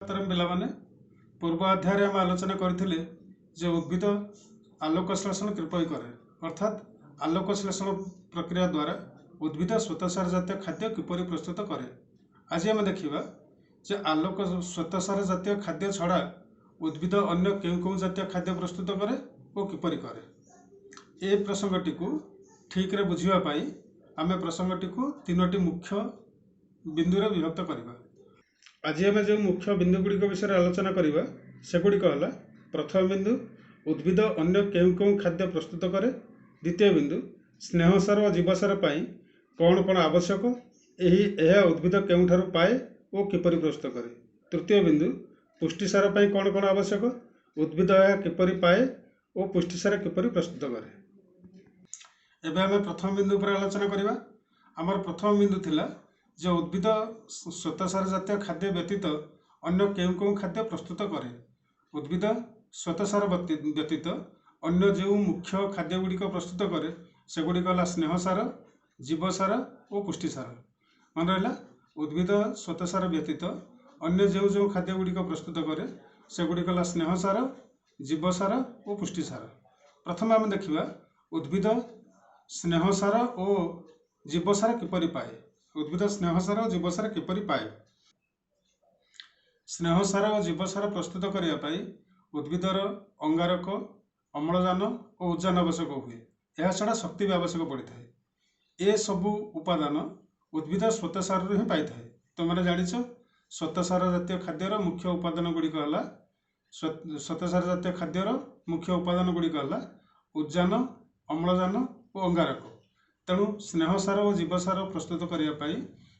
ପିଲାମାନେ, ପୂର୍ବ ଅଧ୍ୟାୟରେ ଆମେ ଆଲୋଚନା କରିଥିଲେ ଯେ ଉଦ୍ଭିଦ ଆଲୋକ ଶ୍ଳେଷଣ କିପରି କରେ, ଅର୍ଥାତ୍ ଆଲୋକ ଶ୍ଳେଷଣ ପ୍ରକ୍ରିୟା ଦ୍ୱାରା ଉଦ୍ଭିଦ ଶ୍ୱେତସାର ଜାତୀୟ ଖାଦ୍ୟ କିପରି ପ୍ରସ୍ତୁତ କରେ। ଆଜି ଆମେ ଦେଖିବା ଯେ ଆଲୋକ ଶ୍ୱେତସାର ଜାତୀୟ ଖାଦ୍ୟ ଛଡ଼ା ଉଦ୍ଭିଦ ଅନ୍ୟ କେଉଁ କେଉଁ ଜାତୀୟ ଖାଦ୍ୟ ପ୍ରସ୍ତୁତ କରେ ଓ କିପରି କରେ। ଏ ପ୍ରସଙ୍ଗଟିକୁ ଠିକରେ ବୁଝିବା ପାଇଁ ଆମେ ପ୍ରସଙ୍ଗଟିକୁ ତିନୋଟି ମୁଖ୍ୟ ବିନ୍ଦୁରେ ବିଭକ୍ତ କରିବା। ଆଜି ଆମେ ଯେଉଁ ମୁଖ୍ୟ ବିନ୍ଦୁ ଗୁଡ଼ିକ ବିଷୟରେ ଆଲୋଚନା କରିବା, ସେଗୁଡ଼ିକ ହେଲା: ପ୍ରଥମ ବିନ୍ଦୁ, ଉଦ୍ଭିଦ ଅନ୍ୟ କେଉଁ କେଉଁ ଖାଦ୍ୟ ପ୍ରସ୍ତୁତ କରେ; ଦ୍ୱିତୀୟ ବିନ୍ଦୁ, ସ୍ନେହସାର ଓ ଜୀବସାର ପାଇଁ କ'ଣ କ'ଣ ଆବଶ୍ୟକ, ଏହା ଉଦ୍ଭିଦ କେଉଁଠାରୁ ପାଏ ଓ କିପରି ପ୍ରସ୍ତୁତ କରେ; ତୃତୀୟ ବିନ୍ଦୁ, ପୁଷ୍ଟିସାର ପାଇଁ କ'ଣ କ'ଣ ଆବଶ୍ୟକ, ଉଦ୍ଭିଦ ଏହା କିପରି ପାଏ ଓ ପୁଷ୍ଟିସାର କିପରି ପ୍ରସ୍ତୁତ କରେ। ଏବେ ଆମେ ପ୍ରଥମ ବିନ୍ଦୁ ଉପରେ ଆଲୋଚନା କରିବା। ଆମର ପ୍ରଥମ ବିନ୍ଦୁ ଥିଲା ଯେ ଉଦ୍ଭିଦ ଶ୍ୱେତସାର ଜାତୀୟ ଖାଦ୍ୟ ବ୍ୟତୀତ ଅନ୍ୟ କେଉଁ କେଉଁ ଖାଦ୍ୟ ପ୍ରସ୍ତୁତ କରେ। ଉଦ୍ଭିଦ ଶ୍ୱେତସାର ବ୍ୟତୀତ ଅନ୍ୟ ଯେଉଁ ମୁଖ୍ୟ ଖାଦ୍ୟ ଗୁଡ଼ିକ ପ୍ରସ୍ତୁତ କରେ, ସେଗୁଡ଼ିକ ହେଲା ସ୍ନେହସାର, ଜୀବସାର ଓ ପୁଷ୍ଟିସାର। ମନେ ରହିଲା? ଉଦ୍ଭିଦ ଶ୍ୱେତସାର ବ୍ୟତୀତ ଅନ୍ୟ ଯେଉଁ ଯେଉଁ ଖାଦ୍ୟ ଗୁଡ଼ିକ ପ୍ରସ୍ତୁତ କରେ, ସେଗୁଡ଼ିକ ହେଲା ସ୍ନେହସାର, ଜୀବସାର ଓ ପୁଷ୍ଟିସାର। ପ୍ରଥମେ ଆମେ ଦେଖିବା ଉଦ୍ଭିଦ ସ୍ନେହସାର ଓ ଜୀବସାର କିପରି ପାଏ। ଉଦ୍ଭିଦ ସ୍ନେହସାର ଓ ଜୀବସାର କିପରି ପାଏ? ସ୍ନେହସାର ଓ ଜୀବସାର ପ୍ରସ୍ତୁତ କରିବା ପାଇଁ ଉଦ୍ଭିଦର ଅଙ୍ଗାରକ, ଅମ୍ଳଜାନ ଓ ଉଦ୍ଜାନ ଆବଶ୍ୟକ ହୁଏ। ଏହା ଛଡ଼ା ଶକ୍ତି ବି ଆବଶ୍ୟକ ପଡ଼ିଥାଏ। ଏସବୁ ଉପାଦାନ ଉଦ୍ଭିଦ ଶ୍ୱେତସାରରୁ ହିଁ ପାଇଥାଏ। ତୁମେମାନେ ଜାଣିଛ, ଶ୍ୱେତସାର ଜାତୀୟ ଖାଦ୍ୟର ମୁଖ୍ୟ ଉପାଦାନ ଗୁଡ଼ିକ ହେଲା, ଶ୍ୱେତସାର ଜାତୀୟ ଖାଦ୍ୟର ମୁଖ୍ୟ ଉପାଦାନ ଗୁଡ଼ିକ ହେଲା ଉଦ୍ଜାନ, ଅମ୍ଳଜାନ ଓ ଅଙ୍ଗାରକ। ତେଣୁ ସ୍ନେହସାର ଓ ଜୀବସାର ପ୍ରସ୍ତୁତ କରିବା ପାଇଁ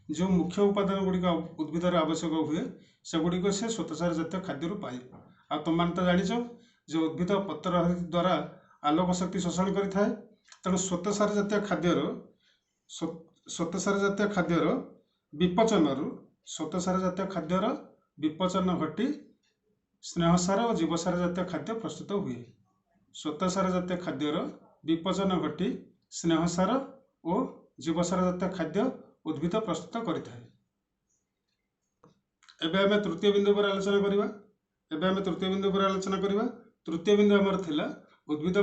ଯେଉଁ ମୁଖ୍ୟ ଉପାଦାନ ଗୁଡ଼ିକ ଉଦ୍ଭିଦର ଆବଶ୍ୟକ ହୁଏ, ସେଗୁଡ଼ିକ ସେ ଶ୍ୱେତସାର ଜାତୀୟ ଖାଦ୍ୟରୁ ପାଏ। ଆଉ ତୁମମାନେ ତ ଜାଣିଛ ଯେ ଉଦ୍ଭିଦ ପତ୍ର ଦ୍ୱାରା ଆଲୋକ ଶକ୍ତି ଶୋଷଣ କରିଥାଏ। ତେଣୁ ଶ୍ୱେତସାର ଜାତୀୟ ଖାଦ୍ୟର, ଶ୍ୱେତସାର ଜାତୀୟ ଖାଦ୍ୟର ବିପଚନରୁ, ଶ୍ୱେତସାର ଜାତୀୟ ଖାଦ୍ୟର ବିପଚନ ଘଟି ସ୍ନେହସାର ଓ ଜୀବସାର ଜାତୀୟ ଖାଦ୍ୟ ପ୍ରସ୍ତୁତ ହୁଏ। ଶ୍ୱେତସାର ଜାତୀୟ ଖାଦ୍ୟର ବିପଚନ ଘଟି ସ୍ନେହସାର ଓ ଜୀବସାର ଜାତୀୟ ଖାଦ୍ୟ ଉଦ୍ଭିଦ ପ୍ରସ୍ତୁତ କରିଥାଏ। ଏବେ ଆମେ ତୃତୀୟ ବିନ୍ଦୁ ଉପରେ ଆଲୋଚନା କରିବା। ଏବେ ଆମେ ତୃତୀୟ ବିନ୍ଦୁ ଉପରେ ଆଲୋଚନା କରିବା। ତୃତୀୟ ବିନ୍ଦୁ ଆମର ଥିଲା ଉଦ୍ଭିଦ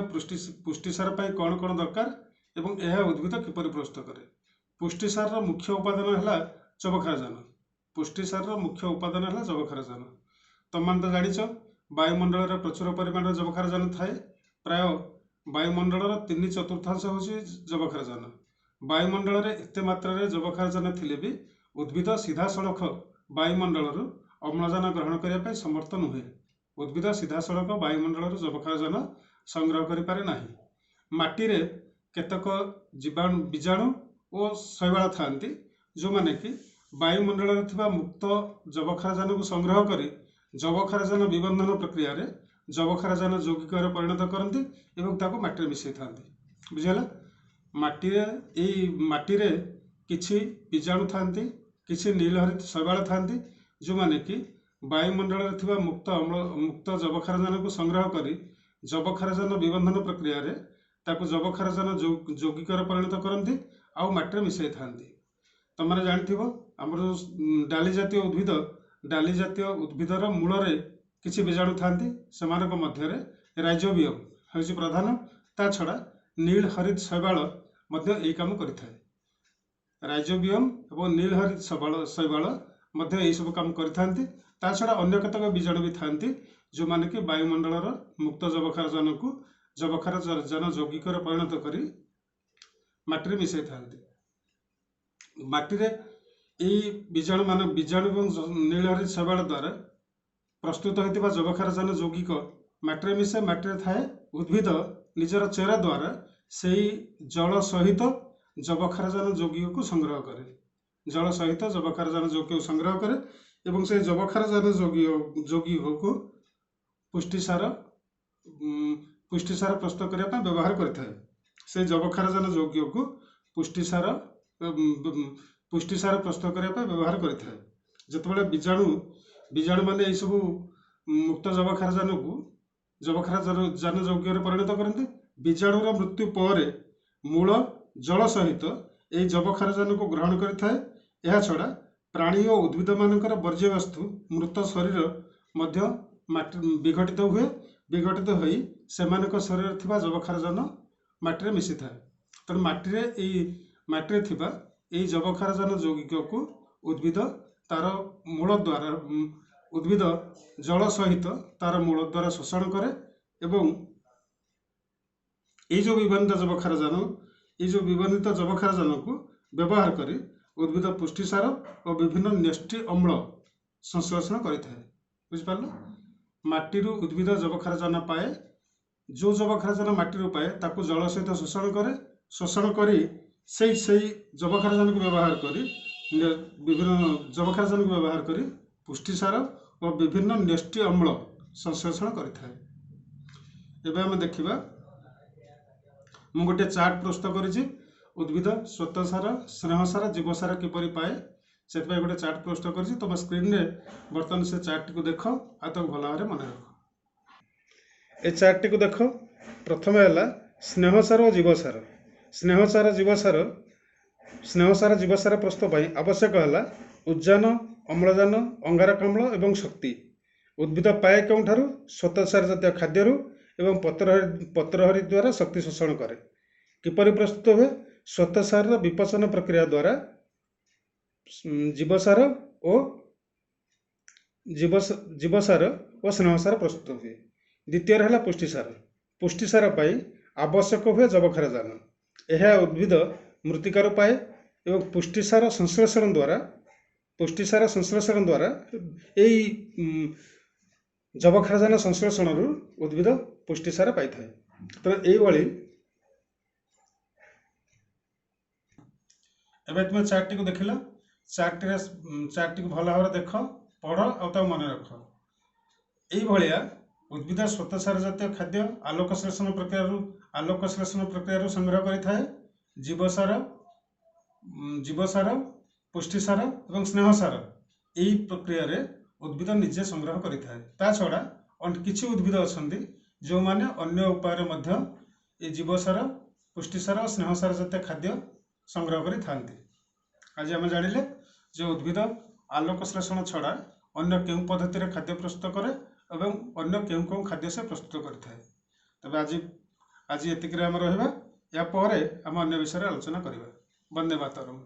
ପୁଷ୍ଟିସାର ପାଇଁ କ'ଣ କ'ଣ ଦରକାର ଏବଂ ଏହା ଉଦ୍ଭିଦ କିପରି ପ୍ରସ୍ତୁତ କରେ। ପୁଷ୍ଟିସାରର ମୁଖ୍ୟ ଉପାଦାନ ହେଲା ଯବକ୍ଷାରଜାନ। ପୁଷ୍ଟିସାରର ମୁଖ୍ୟ ଉପାଦାନ ହେଲା ଯବକ୍ଷାରଜାନ। ତମମାନେ ତ ଜାଣିଛ, ବାୟୁମଣ୍ଡଳରେ ପ୍ରଚୁର ପରିମାଣରେ ଯବକ୍ଷାରଜାନ ଥାଏ। ପ୍ରାୟ ବାୟୁମଣ୍ଡଳର 3/4 ହେଉଛି ଯବକ୍ଷାରଜାନ। ବାୟୁମଣ୍ଡଳରେ ଏତେ ମାତ୍ରାରେ ଯବକ୍ଷାରଜାନ ଥିଲେ ବି ଉଦ୍ଭିଦ ସିଧାସଳଖ ବାୟୁମଣ୍ଡଳରୁ ଅମ୍ଳଜାନ ଗ୍ରହଣ କରିବା ପାଇଁ ସମର୍ଥ ନୁହେଁ। ଉଦ୍ଭିଦ ସିଧାସଳଖ ବାୟୁମଣ୍ଡଳରୁ ଯବକ୍ଷାରଜାନ ସଂଗ୍ରହ କରିପାରେ ନାହିଁ। ମାଟିରେ କେତେକ ଜୀବାଣୁ, ବୀଜାଣୁ ଓ ଶୈବାଳ ଥାଆନ୍ତି, ଯେଉଁମାନେ କି ବାୟୁମଣ୍ଡଳରେ ଥିବା ମୁକ୍ତ ଯବକ୍ଷାରଜାନକୁ ସଂଗ୍ରହ କରି ଯବକ୍ଷାରଜାନ ବିବନ୍ଧନ ପ୍ରକ୍ରିୟାରେ ଯବକ୍ଷାରଜାନ ଯୌଗିକରେ ପରିଣତ କରନ୍ତି ଏବଂ ତାକୁ ମାଟିରେ ମିଶାଇଥାନ୍ତି। ବୁଝିହେଲା? ମାଟିରେ, ଏଇ ମାଟିରେ କିଛି ବୀଜାଣୁ ଥାଆନ୍ତି, କିଛି ନୀଳହରିତ ଶୈବାଳ ଥାଆନ୍ତି, ଯେଉଁମାନେ କି ବାୟୁମଣ୍ଡଳରେ ଥିବା ମୁକ୍ତ ଅମ୍ଳ, ମୁକ୍ତ ଯବକ୍ଷାରଜାନକୁ ସଂଗ୍ରହ କରି ଯବକ୍ଷାରଜାନ ବିବନ୍ଧନ ପ୍ରକ୍ରିୟାରେ ତାକୁ ଯବକ୍ଷାରଜାନ ଯୌଗିକରେ ପରିଣତ କରନ୍ତି ଆଉ ମାଟିରେ ମିଶାଇଥାନ୍ତି। ତମେ ଜାଣିଥିବ, ଆମର ଯେଉଁ ଡାଲି ଜାତୀୟ ଉଦ୍ଭିଦ, ଡାଲି ଜାତୀୟ ଉଦ୍ଭିଦର ମୂଳରେ କିଛି ବୀଜାଣୁ ଥାଆନ୍ତି। ସେମାନଙ୍କ ମଧ୍ୟରେ ରାଇଜୋବିୟମ ହେଉଛି ପ୍ରଧାନ। ତା ଛଡ଼ା ନୀଳ ହରିତ ଶୈବାଳ ମଧ୍ୟ ଏହି କାମ କରିଥାଏ। ରାଇଜୋବିୟମ ଏବଂ ନୀଳ ହରିତ ଶୈବାଳ ମଧ୍ୟ ଏହିସବୁ କାମ କରିଥାନ୍ତି। ତା ଛଡ଼ା ଅନ୍ୟ କେତେକ ବୀଜାଣୁ ବି ଥାଆନ୍ତି, ଯେଉଁମାନେ କି ବାୟୁମଣ୍ଡଳର ମୁକ୍ତ ଯବକ୍ଷାରଜାନକୁ ଯବକ୍ଷାରଜାନ ଯୌଗିକରେ ପରିଣତ କରି ମାଟିରେ ମିଶାଇଥାନ୍ତି। ମାଟିରେ ଏଇ ବୀଜାଣୁ ମାନେ, ବୀଜାଣୁ ଏବଂ ନୀଳହରିତ ଶୈବାଳ ଦ୍ୱାରା ପ୍ରସ୍ତୁତ ହୋଇଥିବା ଯବକ୍ଷାରଜାନ ଯୌଗିକ ମାଟିରେ ମିଶେ, ମାଟିରେ ଥାଏ। ଉଦ୍ଭିଦ ନିଜର ଚେର ଦ୍ୱାରା ସେଇ ଜଳ ସହିତ ଯବକ୍ଷାରଜାନ ଯୌଗିକକୁ ସଂଗ୍ରହ କରେ। ଜଳ ସହିତ ଯବକ୍ଷାରଜାନ ଯୌଗିକକୁ ସଂଗ୍ରହ କରେ ଏବଂ ସେଇ ଯବକ୍ଷାରଜାନ ଯୌଗିକକୁ ପୁଷ୍ଟିସାର ପ୍ରସ୍ତୁତ କରିବା ପାଇଁ ବ୍ୟବହାର କରିଥାଏ। ସେଇ ଯବକ୍ଷାରଜାନ ଯୌଗିକକୁ ପୁଷ୍ଟିସାର ପ୍ରସ୍ତୁତ କରିବା ପାଇଁ ବ୍ୟବହାର କରିଥାଏ। ଯେତେବେଳେ ବୀଜାଣୁମାନେ ଏଇସବୁ ମୁକ୍ତ ଯବକ୍ଷାରଜାନକୁ ଯବକ୍ଷାରଜାନ ଯୌଗିକରେ ପରିଣତ କରନ୍ତି, ବୀଜାଣୁର ମୃତ୍ୟୁ ପରେ ମୂଳ ଜଳ ସହିତ ଏହି ଯବକ୍ଷାରଜାନକୁ ଗ୍ରହଣ କରିଥାଏ। ଏହା ଛଡ଼ା ପ୍ରାଣୀ ଓ ଉଦ୍ଭିଦମାନଙ୍କର ବର୍ଜ୍ୟବସ୍ତୁ, ମୃତ ଶରୀର ମଧ୍ୟ ମାଟି ବିଘଟିତ ହୁଏ। ବିଘଟିତ ହୋଇ ସେମାନଙ୍କ ଶରୀରରେ ଥିବା ଯବକ୍ଷାରଜାନ ମାଟିରେ ମିଶିଥାଏ। ତେଣୁ ମାଟିରେ ଥିବା ଏଇ ଯବକ୍ଷାରଜାନ ଯୌଗିକକୁ ଉଦ୍ଭିଦ ତାର ମୂଳ ଦ୍ୱାରା, ଉଦ୍ଭିଦ ଜଳ ସହିତ ତାର ମୂଳ ଦ୍ୱାରା ଶୋଷଣ କରେ ଏବଂ ଏଇ ଯେଉଁ ବିବନ୍ଧିତ ଯବକ୍ଷାରଜାନ, ଏଇ ଯେଉଁ ବିବନ୍ଧିତ ଯବକ୍ଷାରଜାନକୁ ବ୍ୟବହାର କରି ଉଦ୍ଭିଦ ପୁଷ୍ଟିସାର ଓ ବିଭିନ୍ନ ନ୍ୟଷ୍ଟି ଅମ୍ଳ ସଂଶ୍ଳେଷଣ କରିଥାଏ। ବୁଝିପାରିଲ? ମାଟିରୁ ଉଦ୍ଭିଦ ଯବକ୍ଷାରଜାନ ପାଏ। ଯେଉଁ ଯବକ୍ଷାରଜାନ ମାଟିରୁ ପାଏ, ତାକୁ ଜଳ ସହିତ ଶୋଷଣ କରେ। ଶୋଷଣ କରି ସେଇ ଯବକ୍ଷାରଜାନକୁ ବ୍ୟବହାର କରି, ବିଭିନ୍ନ ଯବକ୍ଷାରଜାନକୁ ବ୍ୟବହାର କରି ପୁଷ୍ଟିସାର ଓ ବିଭିନ୍ନ ନ୍ୟଷ୍ଟି ଅମ୍ଳ ସଂଶ୍ଳେଷଣ କରିଥାଏ। ଏବେ ଆମେ ଦେଖିବା, ମୁଁ ଗୋଟିଏ ଚାର୍ଟ ପ୍ରସ୍ତୁତ କରିଛି। ଉଦ୍ଭିଦ ଶ୍ୱେତସାର, ସ୍ନେହସାର, ଜୀବସାର କିପରି ପାଏ, ସେଥିପାଇଁ ଗୋଟେ ଚାର୍ଟ ପ୍ରସ୍ତୁତ କରିଛି। ତୁମ ସ୍କ୍ରିନ୍ରେ ବର୍ତ୍ତମାନ ସେ ଚାର୍ଟଟିକୁ ଦେଖ ଆଉ ତାକୁ ଭଲ ଭାବରେ ମନେ ରଖ। ଏ ଚାର୍ଟଟିକୁ ଦେଖ। ପ୍ରଥମେ ହେଲା ସ୍ନେହସାର ଓ ଜୀବସାର। ସ୍ନେହସାର ଜୀବସାର, ସ୍ନେହସାର ଜୀବସାର ପ୍ରସ୍ତୁତ ପାଇଁ ଆବଶ୍ୟକ ହେଲା ଉଦ୍ଜାନ, ଅମ୍ଳଜାନ, ଅଙ୍ଗାରକାମ୍ଳ ଏବଂ ଶକ୍ତି। ଉଦ୍ଭିଦ ପାଏ କେଉଁଠାରୁ? ଶ୍ୱେତସାର ଜାତୀୟ ଖାଦ୍ୟରୁ ଏବଂ ପତ୍ରହରି ଦ୍ୱାରା ଶକ୍ତି ଶୋଷଣ କରେ। କିପରି ପ୍ରସ୍ତୁତ ହୁଏ? ଶ୍ୱେତସାରର ବିପଚନ ପ୍ରକ୍ରିୟା ଦ୍ୱାରା ଜୀବସାର ଓ ଜୀବସାର ଓ ସ୍ନେହସାର ପ୍ରସ୍ତୁତ ହୁଏ। ଦ୍ୱିତୀୟରେ ହେଲା ପୁଷ୍ଟିସାର। ପୁଷ୍ଟିସାର ପାଇଁ ଆବଶ୍ୟକ ହୁଏ ଯବକ୍ଷାରଜାନ। ଏହା ଉଦ୍ଭିଦ ମୃତ୍ତିକାରୁ ପାଏ ଏବଂ ପୁଷ୍ଟିସାର ସଂଶ୍ଳେଷଣ ଦ୍ୱାରା, ଏଇ ଯବକ୍ଷାରଜାନ ସଂଶ୍ଳେଷଣରୁ ଉଦ୍ଭିଦ ପୁଷ୍ଟିସାର ପାଇଥାଏ। ତେଣୁ ଏଇଭଳି ଏବେ ତୁମେ ଚାର୍ଟଟିକୁ ଦେଖିଲ। ଚାର୍ଟଟିକୁ ଭଲ ଭାବରେ ଦେଖ, ପଢ଼ ଆଉ ତାକୁ ମନେ ରଖ। ଏଇଭଳିଆ ଉଦ୍ଭିଦ ଶ୍ୱେତସାର ଜାତୀୟ ଖାଦ୍ୟ ଆଲୋକ ଶ୍ଳେଷଣ ପ୍ରକ୍ରିୟାରୁ ସଂଗ୍ରହ କରିଥାଏ। ଜୀବସାର, ପୁଷ୍ଟିସାର ଏବଂ ସ୍ନେହସାର ଏଇ ପ୍ରକ୍ରିୟାରେ ଉଦ୍ଭିଦ ନିଜେ ସଂଗ୍ରହ କରିଥାଏ। ତା ଛଡ଼ା କିଛି ଉଦ୍ଭିଦ ଅଛନ୍ତି, ଯେଉଁମାନେ ଅନ୍ୟ ଉପାୟରେ ମଧ୍ୟ ଏ ଜୀବସାର, ପୁଷ୍ଟିସାର ଓ ସ୍ନେହସାର ଜାତୀୟ ଖାଦ୍ୟ ସଂଗ୍ରହ କରିଥାନ୍ତି। ଆଜି ଆମେ ଜାଣିଲେ ଯେ ଉଦ୍ଭିଦ ଆଲୋକ ଶ୍ଳେଷଣ ଛଡ଼ା ଅନ୍ୟ କେଉଁ ପଦ୍ଧତିରେ ଖାଦ୍ୟ ପ୍ରସ୍ତୁତ କରେ ଏବଂ ଅନ୍ୟ କେଉଁ କେଉଁ ଖାଦ୍ୟ ସେ ପ୍ରସ୍ତୁତ କରିଥାଏ। ତେବେ ଆଜି ଏତିକିରେ ଆମେ ରହିବା। ଏହାପରେ ଆମେ ଅନ୍ୟ ବିଷୟରେ ଆଲୋଚନା କରିବା। ବନ୍ଦେ ମାତରମ୍।